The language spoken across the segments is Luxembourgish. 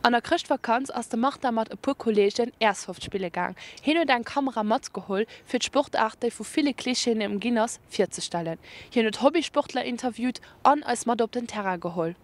An der Chrëschtvakanz ass de Martin mat e puer Kolleegen Airsoft spille gaang. Hien huet eng Kamera matgeholl, fir d'Sportaart, déi vu ville Klischeeën ëmginn ass, virzestellen. Hien huet Hobbysportler interviewt an eis mat op den Terrain geholl.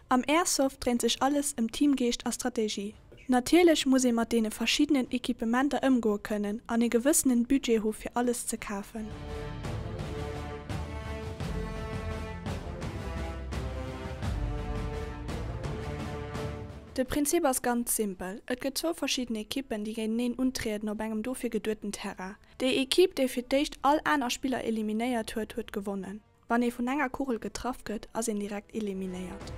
Am Airsoft dréint sech alles ëm Teamgeescht a Strategie. Natierlech muss ee mat deene verschiddenen Equipementer ëmgoe kënnen an ee gewëssenen Budget hu fir alles ze kafen. De Prinzip ass ganz simpel, Et gëtt zwou verschidden Ekippen déi géinteneen untrieden op engem dofir gedueten Terrain. Déi Ekipp déi fir d'éischt all aner Spiller eliminéiert huet, huet gewonnen. Wann ee vun enger Kugel getraff gëtt, ass een direkt eliminéiert.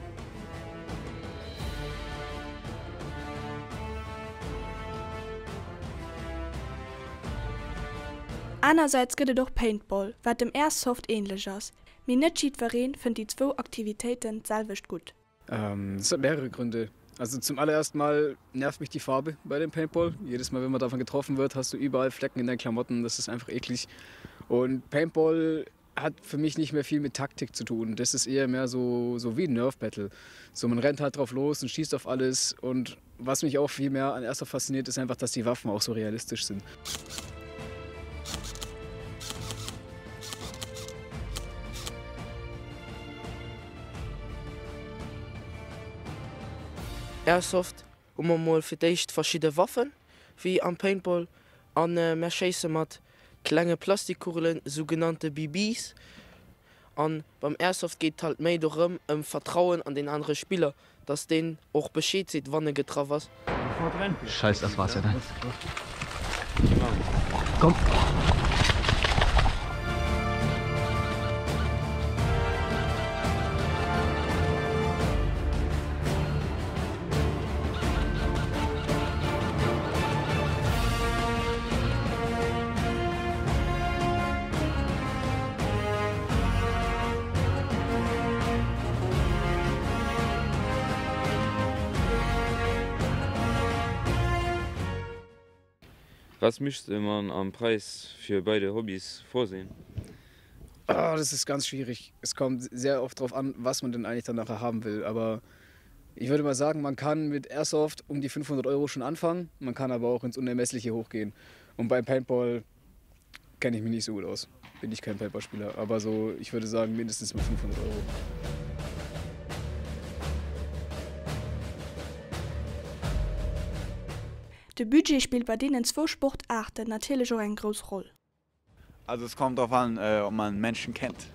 Anersäits gëtt et och Paintball, wat dem Airsoft ähnlech ass, mee net jiddweree fënnt déi zwou Aktivitéiten d'selwecht gutt. Es hat mehrere Gründe. Also zum allerersten Mal nervt mich die Farbe bei dem Paintball. Jedes Mal, wenn man davon getroffen wird, hast du überall Flecken in deinen Klamotten. Das ist einfach eklig. Und Paintball hat für mich nicht mehr viel mit Taktik zu tun. Das ist eher mehr so, so wie ein Nerf Battle. So man rennt halt drauf los und schießt auf alles. Und was mich auch viel mehr an erster fasziniert, ist einfach, dass die Waffen auch so realistisch sind. Airsoft hu mer mol fir d'éischt verschidde Waffen, wéi am Paintball, an mär schéisse mat klenge Plastikkugelen, sougenannte BBs. An beim Airsoft geet et halt méi dorëm, ëm Vertrauen an deen anere Spiller, dass deen och Bescheed seet, wann e getraff ass. Scheiß, das war's ja dann. Komm. Was müsste man am Preis für beide Hobbys vorsehen? Oh, das ist ganz schwierig. Es kommt sehr oft darauf an, was man denn eigentlich dann nachher haben will. Aber ich würde mal sagen, man kann mit Airsoft um die 500 Euro schon anfangen, man kann aber auch ins Unermessliche hochgehen. Und beim Paintball kenne ich mich nicht so gut aus. Bin ich kein Paintballspieler, aber so ich würde sagen mindestens mal 500 Euro. De Budget spillt bei deenen zwou Sportaarten natierlech och eng grouss Roll. Also es kommt darauf an, ob man Menschen kennt,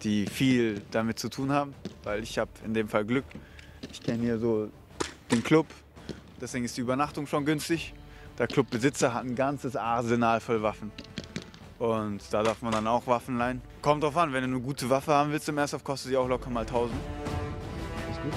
die viel damit zu tun haben, weil ich habe in dem Fall Glück. Ich kenne hier so den Club, deswegen ist die Übernachtung schon günstig. Der Clubbesitzer hat ein ganzes Arsenal voll Waffen und da darf man dann auch Waffen leihen. Kommt drauf an, wenn du eine gute Waffe haben willst im Airsoft, kostet sie auch locker mal 1000. Ist gut.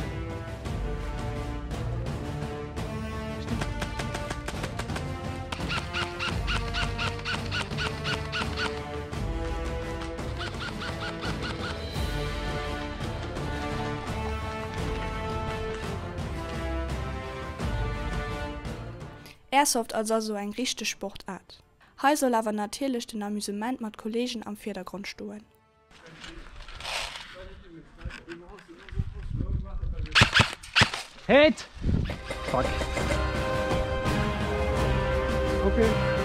Airsoft ass also eng richteg Sportaart. Hei soll awer natierlech den Amusement mat Kolleegen am Virdergrond stoen. Hit! Fuck. Okay.